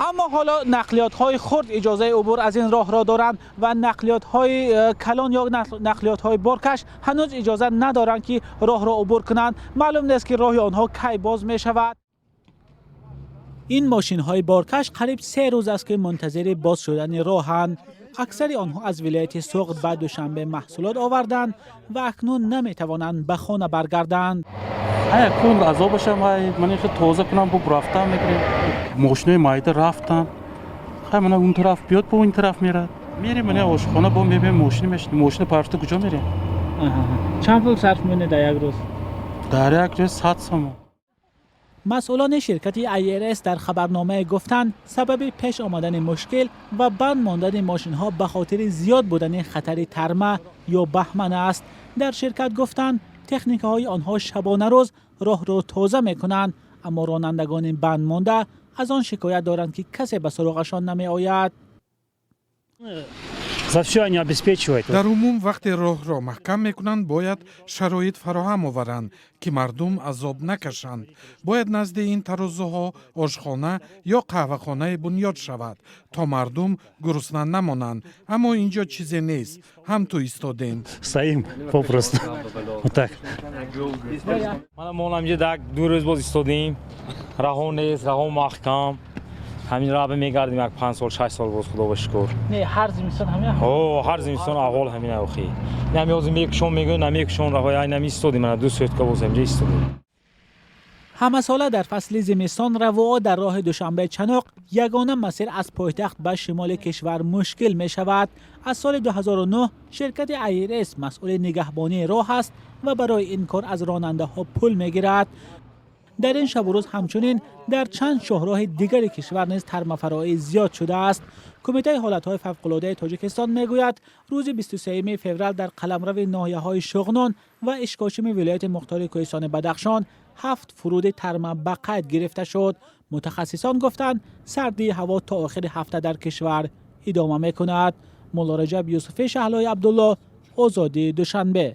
Аммо ҳоло нақлиётҳои хурд иҷозаи убур аз ин роҳро доранд ва нақлиётҳои калон ё нақлиётҳои боркаш ҳанӯз иҷоза надоранд, ки роҳро убур кунанд. Маълум нест, ки роҳи онҳо кай боз мешавад. Ин мошинҳои боркаш қариб 3 рӯз аст, ки мунтазири боз шудани роҳанд. Аксари онҳо аз вилояти Суғд ба Душанбе маҳсулот оварданд ва акнун наметавонанд ба хона баргарданд. Кун азобашам ман тоза кунам, бо рафтан мекунем. Мошинои майда рафтан, хай мана он тараф биёд, бо ин тараф мерад. Мерем мана ошхона, бо мебинем, мошина мешинем, мошина парту куҷо мерем? Чанд пул сарф мекунед дар як рӯз? Дар як рӯз 100 сомон. Масъулони ширкати IRS дар хабарномае гуфтанд, сабаби пеш омадани мушкил ва банд мондани мошинҳо ба хотири зиёд будани хатари тарма ё баҳман аст. Дар ширкат гуфтанд, техникаҳои онҳо шабонарӯз роҳро тоза мекунанд, аммо ронандагони банд монда аз он шикоят доранд, ки касе ба суроғашон намеояд. За все они обеспечивают. Дар умум, вақте роҳро маҳкам мекунанд, бояд шароит фароҳам оваранд, ки мардум азоб накашанд. Бояд назди ин тарозуҳо ошхона ё қаҳвахонае бунёд шавад, то мардум гурусна намонанд. Аммо ин ҷо чизе нест, ҳам ту истодем. Стоим попросту. Вот так. Мана мо ҳаминҷа дар 2 рӯз боз истодем. Раҳо нест, раҳо маҳкам. Ҳамин раҳба мегардем як 5 сол, 6 сол боз, худо ба шукр. Не, ҳар зимистон ҳамин? О, ҳар зимистон аҳвол ҳамин охи. Нами ҳозир мекушон, мегӯян, намекушон раҳо, ай нами истодем, мана 2 сутка боз ҳаминҷа истодем. Ҳамасола дар фасли зимистон равуо дар роҳи Душанбе Чаноқ, ягона масир аз пойтахт ба шимоли кишвар, мушкил мешавад. Аз соли 2009 ширкати IRS масъули нигаҳбонии роҳ аст ва барои ин кор аз ронандаҳо пул мегирад. Дар ин шабу рӯз ҳамчунин дар чанд шоҳроҳи дигари кишвар низ тармафароӣ зиёд шудааст. Кумитаи ҳолатҳои фавқулодаи Тоҷикистон мегӯяд, рӯзи 23 феврал дар қаламрави ноҳияҳои Шуғнон ва Ишкошими вилояти мухтори Кӯҳистони Бадахшон ҳафт фуруди тарма ба қайд гирифта шуд. Мутахассисон гуфтанд, сардии ҳаво то охири ҳафта дар кишвар идома мекунад. Муллораҷаб Юсуфӣ, Шаҳлои Абдулло, Озодӣ, Душанбе.